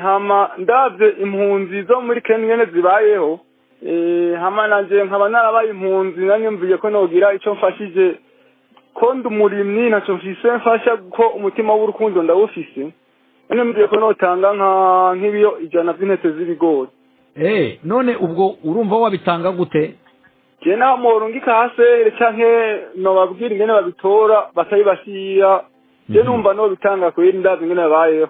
Hama ndavye impunzi zo muri Kenya ingene zibayeho, hama nanje nkaba narabaye impunzi, nanyumviye ko nogira ico mfashije, ko ndi umurimyi, ntaco mfise mfasha, ko umutima w'urukundo ndawufise, nanyumviye ko notanga nk'ibiro 100 vy'intete z'ibigori. None ubwo urumva wabitanga gute? Je naho morungika hasere canke nobabwira ingene babitora bakabibashira, je numva nobitanga kweri, ndavye ingene babayeho.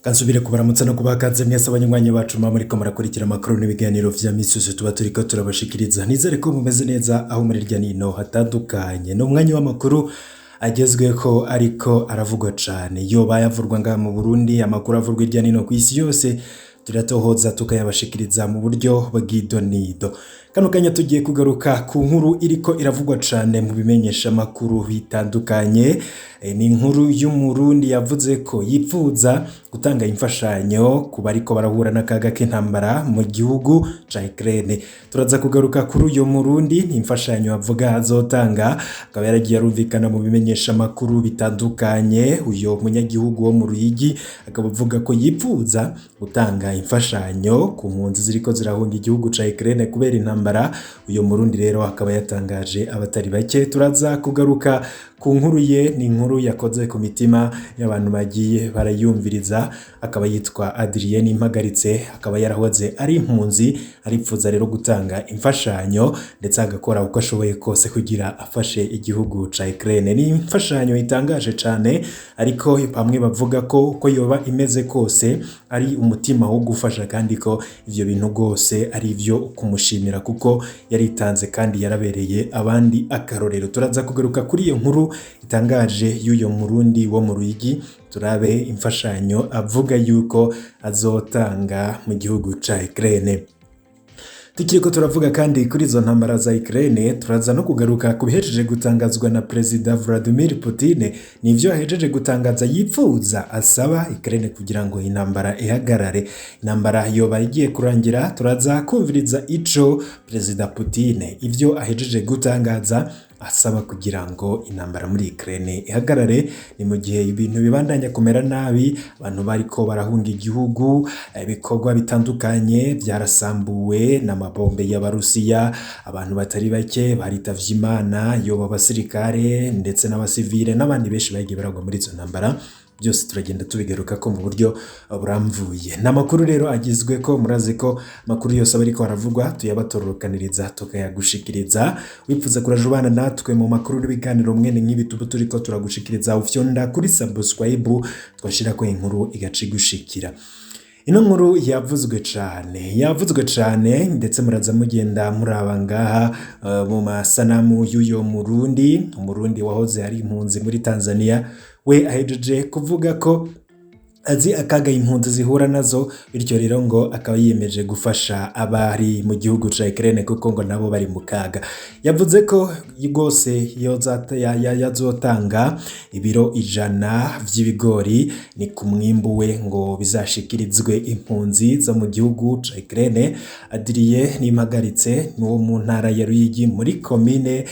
Kansubire kubaramutsa no kubakaze mwese abanywanyi bacu muba muriko murakurikira amakuru n'ibiganiro vya misi yose tuba turiko turabashikiriza. Nizere ko mumeze neza aho muri hirya nino hatandukanye. Ni umwanya w'amakuru agezweko ariko aravugwa cane, yoba yavurwa ngaha mu Burundi, amakuru avurwa hirya nino kw'isi yose turatohoza tukayabashikiriza mu buryo bw'idonido. Kano kanya tugiye kugaruka ku nkuru iriko iravugwa cane mu bimenyesha makuru bitandukanye. Ni inkuru y'Umurundi yavuze ko yipfuza gutanga imfashanyo ku bariko barahura n'akaga k'intambara mu gihugu ca Ukraine. Turaza kugaruka kuri uyo Murundi n'imfashanyo avuga azotanga, akaba yaragiye arumvikana mu bimenyesha makuru bitandukanye. Uyo munyagihugu wo mu Ruyigi akaba avuga ko yipfuza gutanga imfashanyo ku mpunzi ziriko zirahunga igihugu ca Ukraine kubera intambara. Uyo Murundi rero akaba yatangaje abatari bake. Turaza kugaruka ku nkuru ye, ni inkuru yakoze ku mitima y'abantu bagiye barayumviriza. Akaba yitwa Adrien Impagaritse, akaba yarahoze ari impunzi, aripfuza rero gutanga imfashanyo ndetse agakora uko ashoboye kose kugira afashe igihugu ca Ukraine. Ni imfashanyo itangaje cane, ariko bamwe bavuga ko uko yoba imeze kose ari umutima wo gufasha, kandi ko ivyo bintu rwose ari ivyo kumushimira kuko yaritanze kandi yarabereye abandi akarorero. Turaza kugaruka kuri iyo nkuru itangaje y'uyo Murundi wo mu Ruyigi, turabe imfashanyo avuga yuko azotanga mu gihugu ca Ukraine. Tukiriko turavuga kandi kuri izo ntambara za Ukraine, turaza no kugaruka ku bihejeje gutangazwa na Perezida Vladimir Putin. Nivyo ahejeje gutangaza yipfuza, asaba Ukraine kugira ngo intambara ihagarare. Intambara yoba igiye kurangira? Turaza kumviriza ico Perezida Putin, ivyo ahejeje gutangaza asaba kugira ngo intambara muri Ukraine ihagarare. Ni mu gihe ibintu bibandanya kumera nabi, abantu bariko barahunga igihugu, ibikorwa bitandukanye byarasambuwe n'amabombe y'Abarusiya, abantu batari bake baritavye Imana, yoba abasirikare ndetse n'abasivile n'abandi benshi bagiye baragwa muri izo ntambara. Byose turagenda tubigaruka ko mu buryo buramvuye. Ni amakuru rero agizwe ko murazi ko amakuru yose aba ariko aravugwa tuyabatororokaniriza tukayagushikiriza. Wipfuza kuraja ubana natwe mu makuru n'ibiganiro mwene nk'ibi tuba turiko turagushikiriza, ufyonda kuri subscribe, twashirako inkuru igaca igushikira. Ino nkuru yavuzwe cane, yavuzwe cane, ndetse muraza mugenda muraba ngaha mu masanamu y'uyo Murundi, Umurundi wahoze ari impunzi muri Tanzania. We ahejeje kuvuga ko azi akaga impunzi zihura nazo, bityo rero ngo akaba yiyemeje gufasha abari mu gihugu ca Ukraine kuko ngo nabo bari mu kaga. Yavuze ko rwose yazotanga ibiro 100 vy'ibigori, ni ku mwimbu we, ngo bizashikirizwe impunzi zo mu gihugu ca Ukraine. Adrien Nimpagaritse ni wo mu ntara ya Ruyigi muri komine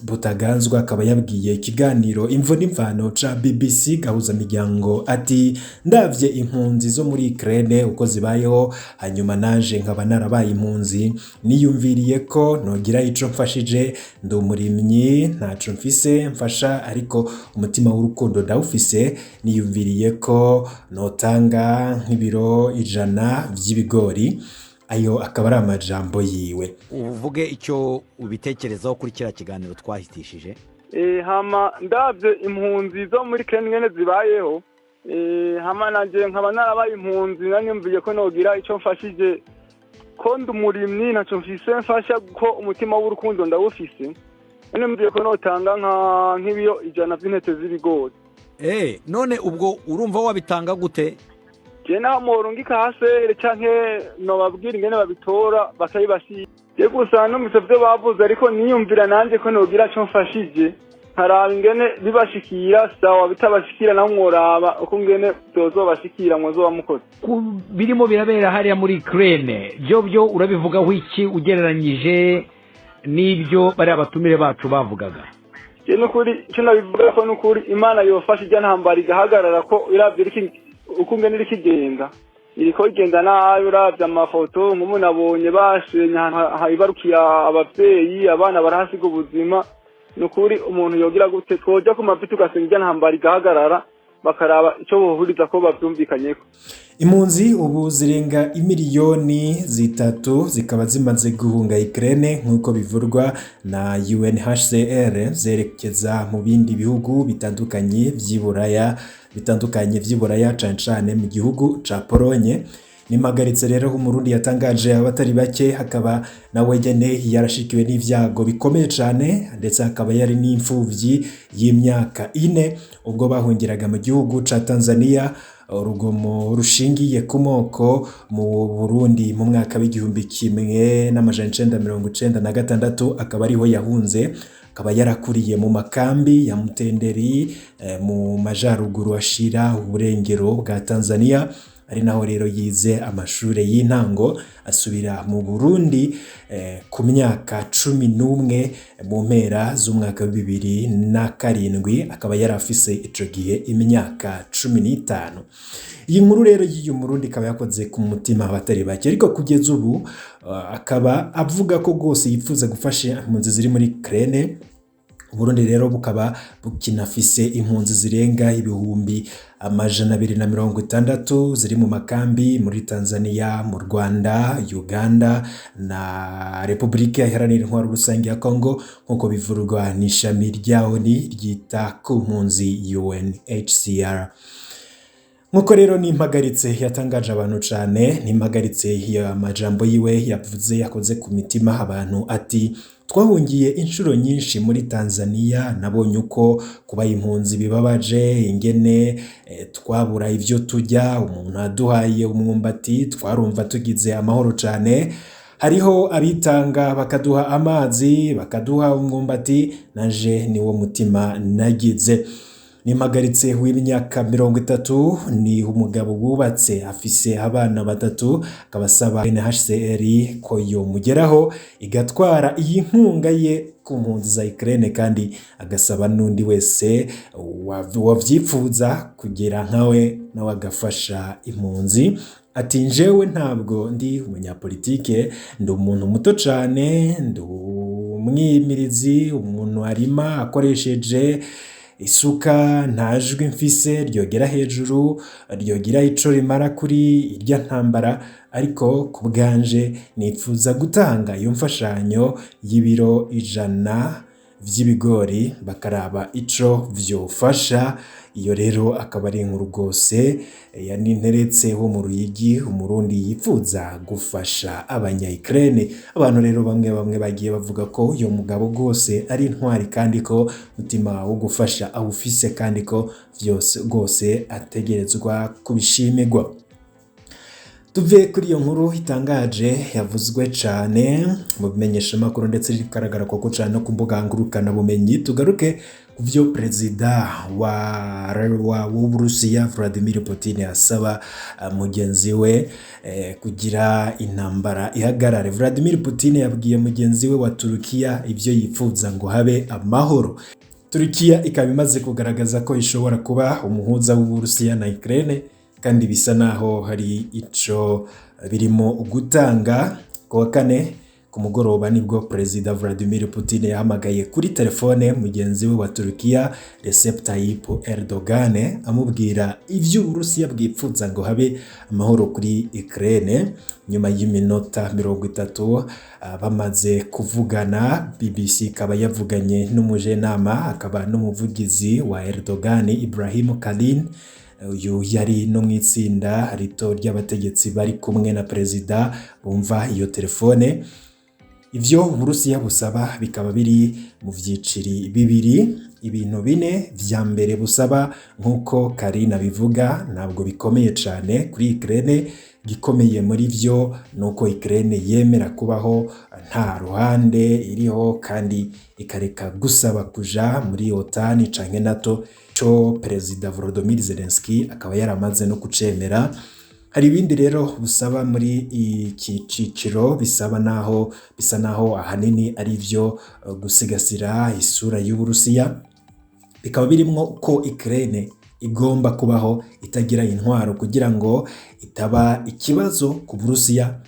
Butaganzwa, akaba yabwiye ikiganiro Imvo n'Imvano ca BBC Gahuzamiryango ati: "Ndavye impunzi zo muri Ukraine uko zibayeho, hanyuma naje nkaba narabaye impunzi, niyumviriye ko nogira ico mfashije. Ndi umurimyi, ntaco mfise mfasha, ariko umutima w'urukundo ndawufise. Niyumviriye ko notanga nk'ibiro 100 vy'ibigori." Ayo akaba ari amajambo yiwe. Uvuge icyo ubitekerezaho kuri kiriya kiganiro twahitishije. Hama ndavye impunzi zo muri Kenya ingene zibayeho, hama nanje nkaba narabaye impunzi, nanyumviye ko nogira ico mfashije, ko ndi umurimyi, ntaco mfise mfasha, ko umutima w'urukundo ndawufise, nanyumviye ko notanga nk'ibiro 100 vy'intete z'ibigori. None ubwo urumva wabitanga gute? Je naho morungika hasere canke nobabwira ingene babitora bakabibashira. Je gusa numvise vyo bavuze, ariko niyumvira nanje ko nogira ico mfashije, nkaraba ingene bibashikira, sawa, bitabashikira naho mworaba uko ngene vyozobashikira, mwozoba mukoze. Ku birimo birabera hariya muri Ukraine, byo urabivugaho iki ugereranyije n'ibyo bariya batumire bacu bavugaga? Je nukuri ico nabivuga ko nukuri Imana yofasha irya ntambara igahagarara, ko iravye uko ngene iriko igenda. Iriko igenda nabi. Uravye amafoto, nk'umuntu abonye bashenye ahantu hibarukiye abavyeyi, abana barahasiga ubuzima. Ni ukuri, umuntu yogira gute? Twoja ku mavi tugasenga, irya ntambara igahagarara, bakaraba ico bohuriza ko bavyumvikanyeko. Impunzi ubu zirenga imiliyoni 3 zikaba zimaze guhunga Ukraine, nk'uko bivurwa na UNHCR, zerekeza mu bindi bihugu bitandukanye vy'iburaya, cane cane mu gihugu ca Polonye. Nimpagaritse rero, Umurundi yatangaje abatari bake, hakaba nawe nyene yarashikiwe n'ivyago bikomeye cane, ndetse akaba yari n'imfuvyi y'imyaka 4 ubwo bahungiraga mu gihugu ca Tanzania urugomo rushingiye ku moko mu Burundi mu mwaka w'1996, akaba ariho yahunze. Akaba yarakuriye mu makambi ya Mutenderi mu majaruguru ashira uburengero bwa Tanzania, ari naho rero yize amashure y'intango. Asubira mu Burundi ku myaka 11 mu mpera z'umwaka wa 2007, akaba yari afise ico gihe imyaka 15. Iyi nkuru rero y'uyu Murundi ikaba yakoze ku mutima abatari bake, ariko kugeza ubu akaba avuga ko rwose yifuza gufasha impunzi ziri muri Ukraine. Uburundi rero bukaba bukinafise impunzi zirenga 260,000 ziri mu makambi muri Tanzania, mu Rwanda, Uganda na Repubulika Iharanira Intwaro Rusange ya Congo, nk'uko bivurwa n'ishami rya ONU ryita ku mpunzi, UNHCR. Nk'uko rero Nimpagaritse yatangaje abantu cane, Nimpagaritse amajambo yiwe yavuze yakoze ku mitima abantu, ati: "Twahungiye inshuro nyinshi muri Tanzania, nabonye uko kuba impunzi bibabaje, ingene twabura ivyo turya, umuntu aduhaye umwumbati twarumva tugize amahoro cane. Hariho abitanga bakaduha amazi, bakaduha umwumbati, nanje niwo mutima nagize." Nimpagaritse w'imyaka 30 ni umugabo wubatse, afise abana batatu, akaba asaba UNHCR ko yomugeraho igatwara iyi nkunga ye ku mpunzi za Ukraine, kandi agasaba n'undi wese wavyipfuza kugira nkawe, nawe agafasha impunzi. Ati: "Njewe ntabwo ndi umunyapolitike, ndi umuntu muto cane, ndi umwimirizi, umuntu arima akoresheje isuka. Nta jwi mfise ryogera hejuru, ryogira ico rimara kuri irya ntambara, ariko ku bwanje nipfuza gutanga iyo mfashanyo y'ibiro 100 vy'ibigori, bakaraba ico vyofasha." Iyo rero akaba ari inkuru rwose ya Ninteretse wo mu Ruyigi, Umurundi yipfuza gufasha abanya Ukraine. Abantu rero bamwe bamwe bagiye bavuga ko uyo mugabo rwose ari intwari, kandi ko umutima wo gufasha awufise, kandi ko vyose rwose ategerezwa kubishimirwa. Tuve kuri iyo nkuru itangaje yavuzwe cane mu bimenyeshamakuru, ndetse igaragara koko cane no ku mbuga ngurukanabumenyi, tugaruke ku vyo perezida wa w'Uburusiya Vladimir Putin asaba mugenzi we kugira intambara ihagarare. Vladimir Putin yabwiye mugenzi we wa Turukiya ivyo yipfuza ngo habe amahoro. Turukiya ikaba imaze kugaragaza ko ishobora kuba umuhuza w'Uburusiya na Ukraine, kandi bisa naho hari ico birimo gutanga. Ku wa kane ku mugoroba nibwo perezida Vladimir Putin yahamagaye kuri telefone mugenzi we wa Turukiya Recep Tayyip Erdogan, amubwira ivyo Uburusiya bwipfuza ngo habe amahoro kuri Ukraine. Nyuma y'iminota 30 bamaze kuvugana, BBC ikaba yavuganye n'umujenama akaba n'umuvugizi wa Erdogan, Ibrahim Kalin. Uyu yari no mu itsinda rito ry'abategetsi bari kumwe na perezida bumva iyo telefone. Ivyo Uburusiya busaba bikaba biri mu vyiciri bibiri. Ibintu bine vya mbere busaba, nk'uko Kalin abivuga, ntabwo bikomeye cane kuri Ukraine. Gikomeye muri vyo nuko Ukraine yemera kubaho nta ruhande iriho, kandi ikareka gusaba kuja muri OTAN canke NATO, co perezida Volodymyr Zelensky akaba yaramaze no kucemera. Hari ibindi rero busaba muri iki ciciro, bisaba naho bisa naho ahanini ari ivyo gusigasira isura y'Uburusiya, bikaba birimwo ko Ukraine igomba kubaho itagira intwaro kugira ngo itaba ikibazo ku Burusiya,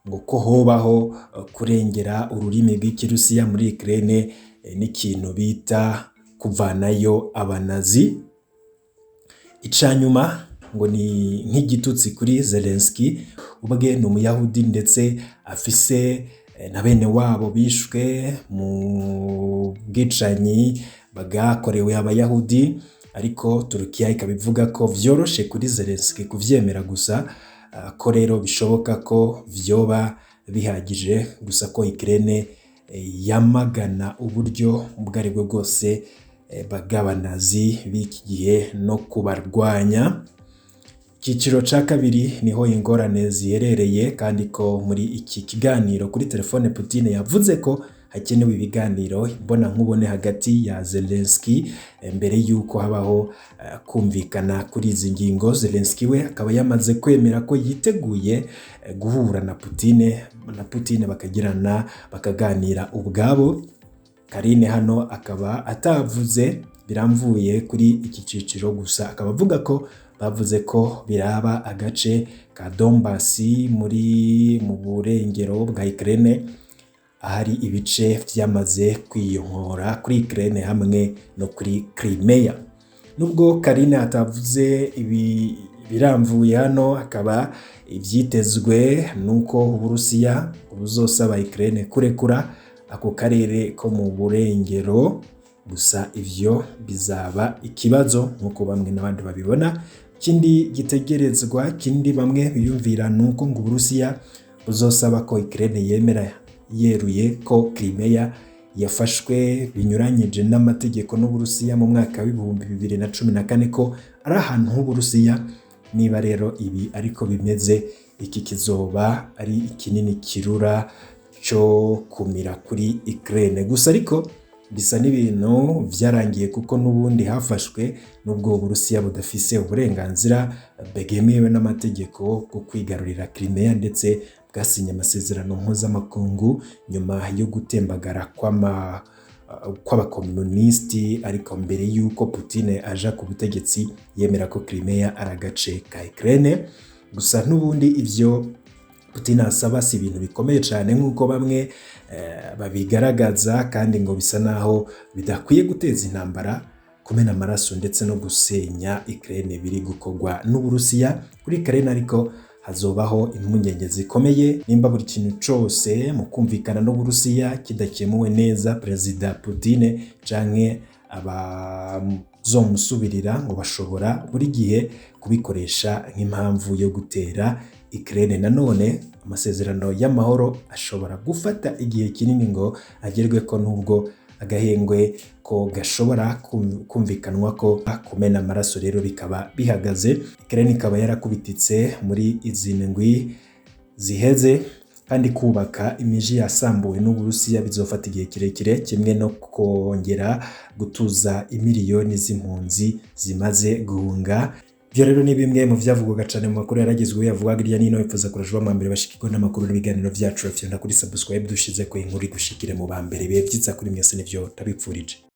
ngo ko hobaho kurengera ururimi rw'Ikirusiya muri Ukraine n'ikintu bita kuvanayo abanazi. Icanyuma ngo ni nk'igitutsi kuri Zelensky, ubwe ni umuyahudi ndetse afise na bene wabo bishwe mu bwicanyi bwakorewe abayahudi, ariko Turukiya ikaba ivuga ko vyoroshe kuri Zelensky kuvyemera gusa, ko rero bishoboka ko vyoba bihagije gusa ko Ukraine yamagana uburyo ubwo ari bwo bwose bw'abanazi b'iki gihe no kubarwanya. Icyiciro ca kabiri niho ingorane ziherereye, kandi ko muri iki kiganiro kuri telefone Putin yavuze ko hakenewe ibiganiro imbonankubone hagati ya Zelensky mbere y'uko habaho kumvikana kuri izi ngingo. Zelensky we akaba yamaze kwemera ko yiteguye guhura na Putin, na Putin bakagirana bakaganira ubwabo. Karine hano akaba atavuze biramvuye kuri iki ciciro gusa, akaba avuga ko bavuze ko biraba agace ka Donbass muri mu burengero bwa Ukraine, ahari ibice vyamaze kwiyonkora kuri Ukraine hamwe no kuri Crimea. Nubwo Karine atavuze ibi biramvuye hano, akaba ivyitezwe nuko Uburusiya buzosaba Ukraine kurekura ako karere ko mu burengero, gusa ivyo bizaba ikibazo nk'uko bamwe n'abandi babibona. Ikindi gitegerezwa, kindi bamwe biyumvira nuko ngo Uburusiya buzosaba ko Ukraine yemera yeruye ko Crimea yafashwe binyuranyije n'amategeko n'Uburusiya mu mwaka w'2014, ko ari ahantu h'Uburusiya. Niba rero ibi ariko bimeze, iki kizoba ari ikinini kirura cyo kumira kuri Ukraine. Gusa ariko bisa n'ibintu vyarangiye, kuko n'ubundi hafashwe n'ubwo Uburusiya budafise uburenganzira bwemewe n'amategeko bwo kwigarurira Crimea, ndetse bwasinye amasezerano mpuzamakungu nyuma yo gutembagara kw'abakomunisiti, ariko mbere y'uko Putin aja ku butegetsi yemera ko Crimea ari agace ka Ukraine. Gusa n'ubundi ivyo Putin asaba si ibintu bikomeye cyane nk'uko bamwe babigaragaza, kandi ngo bisa naho bidakwiye guteza intambara, kumena amaraso ndetse no gusenya Ukraine biri gukorwa n'Uburusiya. Kuri Ukraine ariko hazobaho impungenge zikomeye nimba buri kintu cose mu kumvikana n'Uburusiya kidakemuwe neza, Perezida Putin canke abazomusubirira ngo bashobora buri gihe kubikoresha nk'impamvu yo gutera Ukraine. Nanone amasezerano y'amahoro ashobora gufata igihe kinini ngo agerwe ko, nubwo agahengwe ko gashobora kumvikanwa ko kumena amaraso rero bikaba bihagaze. Ukraine ikaba yarakubititse muri izi ndwi ziheze, kandi kubaka imiji yasambuwe n'Uburusiya bizofata igihe kirekire, kimwe no kongera gutuza imiliyoni z'impunzi zimaze guhunga. Ibyo rero ni bimwe mu vyavugwaga cane mu makuru yaragezweho yavugaga irya nino. Wifuza kuraje wa mbere bashikirwa n'amakuru n'ibiganiro vyacu, fyonda kuri subscribe dushize ko inkuru igushikire mu ba mbere. Bihe vyiza kuri mwese, nivyo ndabipfurije.